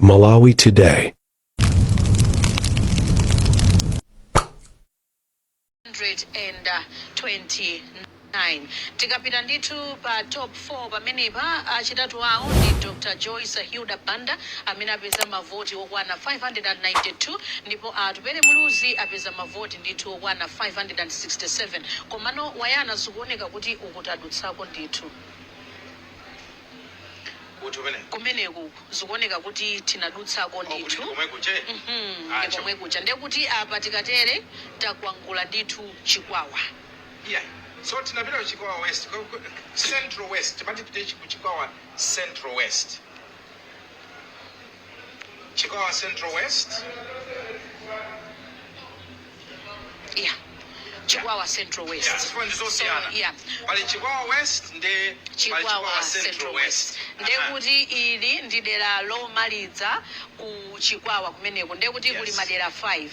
Malawi Today. 129. Tikapita ndithu pa top 4 pamenepa, achitatu awo ndi Dr Joyce Hilda Banda amene apeza mavoti okwana 592, ndipo Atupele Muluzi apeza mavoti ndithu okwana 567. Komano Wayana, zikuoneka kuti ukutadutsako ndithu. Kuti umene? Kumeneku zikuoneka kuti tinadutsako. Oh, kuti Ndithu. komwe kuche. Ah, Ndi komwe kucha, ndekuti apa tikatere takwangula ndithu Chikwawa. Yeah, so tinapita ku Chikwawa West, Central West. Timati tipite ku Chikwawa Central West, Chikwawa Central West. Yeah, Chikwawa Central West. Yeah, zifuna ndizosiyana. So, yeah. Pali Chikwawa West ndi pali Chikwawa Central West, ndekuti ili ndi dera lomaliza ku Chikwawa kumeneko, ndekuti kuli madera 5.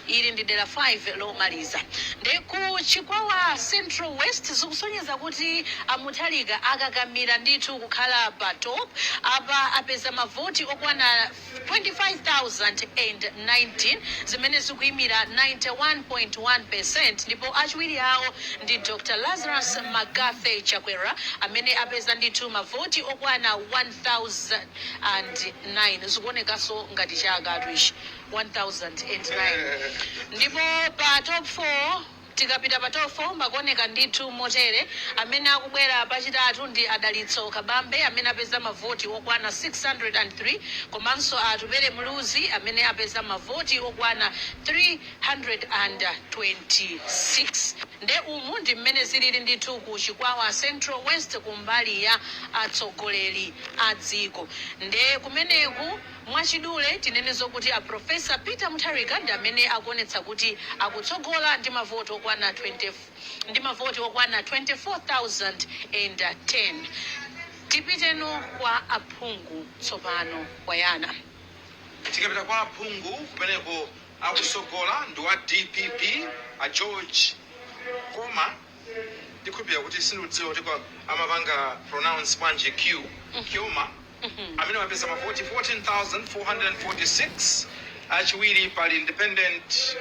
Ili ndi dera 5 lomaliza. Nde ku Chikwawa Central West zikusonyeza kuti a Mutharika akakamira ndithu kukhala pa top. Apa apeza mavoti okwana 25,019, zimene zikuyimira 91.1%, ndipo achiwiri awo ndi Dr Lazarus McCarthy Chakwera amene apeza ndithu mavoti okwana 1009. Zikuonekanso ngati chakatu ichi, 1009. Ndipo pa top 4, tikapita pa top 4, makuoneka ndithu motere: amene akubwera pachitatu ndi Adalitso Kabambe amene apeza mavoti okwana 603, komanso Atupele Muluzi amene apeza mavoti okwana 326. Nde umu ndi mmene zilili ndithu ku Chikwawa Central West kumbali ya atsogoleri a dziko. Nde kumeneku mwachidule tinene zokuti a Professor Peter Mutharika ndi amene akuonetsa kuti akutsogola ndi mavoti okwana 20, ndi mavoti okwana 24,010. Tipiteno kwa aphungu tsopano, Wayana. Tikapita kwa aphungu kumeneko, akusogola ndi wa DPP a George Koma. Ndikhulupirira kuti sindikudziwa kuti amapanga pronounce bwanji q Kyoma, amene wapeza mavoti 14,446. Achiwiri pali independent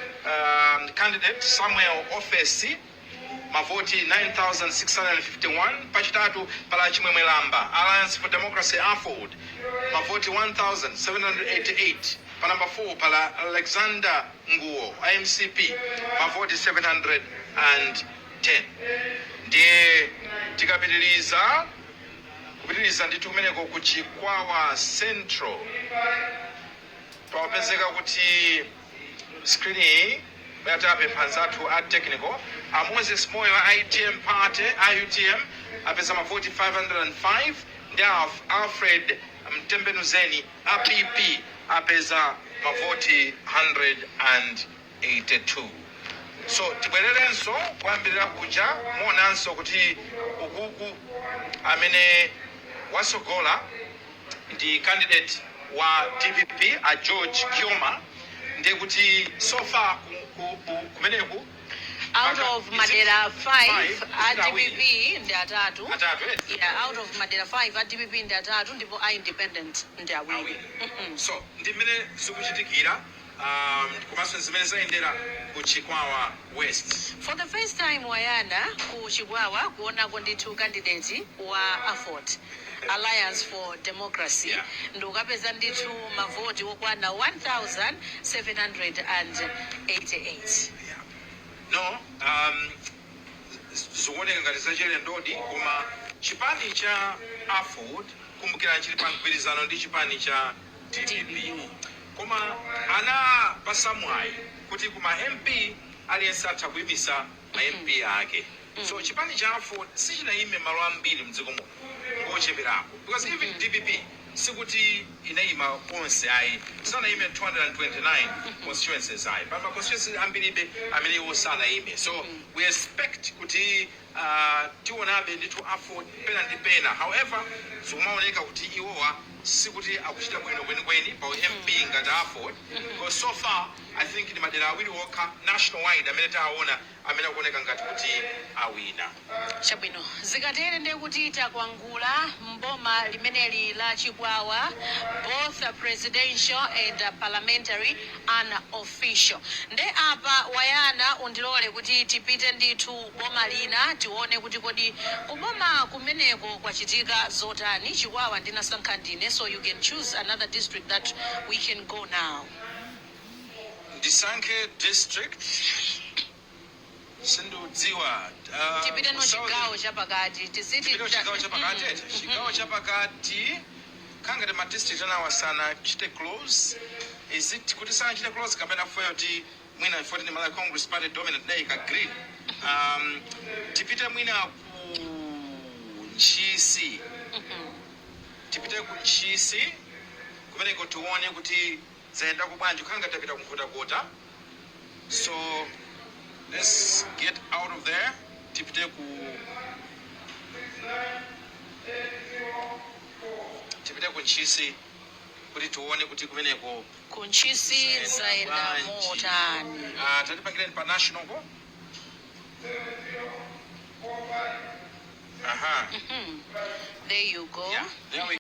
candidate Samuel Ofesi, mavoti 9651. Pachitatu pali Chimwemwe Lamba, Alliance for Democracy, AFORD, mavoti 1788. Pa namba 4 pala Alexander Nguwo, MCP, mavoti 710. Ndiye tikapitiliza kupitiliza ndithu kumeneko ku Chikwawa Central, pamapezeka kuti screen iyi atapempha anzathu a technical, a Moses Moyo a UTM Party, a UTM, apeza mavoti 505, ndi a Alfred Mtembenuzeni a PP apeza mavoti 182. So tibwererenso kuyambirira kuja, muonanso kuti ukuku amene wasogola ndi candidate wa DPP a George Kioma. Ndiye kuti so far kumeneku out of madera 5, Five, a is it awiri? DPP ndi atatu. Atatu, eh? Yeah, out of madera 5, a DPP ndi atatu ndipo a independent ndi awiri. Awiri. So ndi mmene zikuchitikira, komanso zimene zayendera ku Chikwawa West. For the first time, Wayana, ku Chikwawa kuonako ndithu candidate wa AFORD, Alliance for Democracy, ndi ukapeza ndithu mavoti okwana 1788. Yeah. No, zikuoneka ngati zachilendodi, koma chipani cha AFORD, kumbukirani, chili pa mgwirizano ndi chipani cha DPP. DPP. Koma anapasa mwayi kuti kuma MP aliyense atha kuyimisa ma MP ake. So chipani cha AFORD sichinayime malo ambiri mdziko muno, ngocheperapo, because even DPP sikuti inayima konse ayi, sanayime 229 constituencies ayi. Pa ma constituencies ambiribe amene iwo sanayime. So we expect kuti Tionabe ndithu AFORD pena ndi pena. However, zikumaoneka kuti iwowa sikuti akuchita bwino kwenikweni pa MP ngati AFORD, because so far I think ndi madera awiri okha national wide amene taona amene akuoneka ngati kuti awina. Chabwino, zikatere ndiye kuti takwangula mboma limeneli la Chikwawa, both presidential and parliamentary unofficial. Nde apa wayana undilole kuti tipite ndithu boma lina, tione kuti kodi kuboma kumeneko kwachitika zotani. Chikwawa ndinasankha ndine, so you can choose another district that we can go now. Ndisankhe district, sindiudziwa. Tipite no chigawo chapakati tiziti. Tipite chigawo chapakati ete? Chigawo chapakati khangati ma district anawa sanachite close. Is it kuti sanachite close kapena foyo kuti mwina foti ndi Malawi Congress Party dominant dayika green? Tipite mwina ku Ntchisi. Tipite ku Ntchisi kumeneko, tione kuti zayendako bwanji. Khanga tapita kuNkhotakota, so let's get out of there, tipite ku Ntchisi kuti tione kuti kumeneko Ku Ntchisi zayenda bwanji. motani? Ah, tatipangireni pa national ko. Aha. There you go. Yeah, there we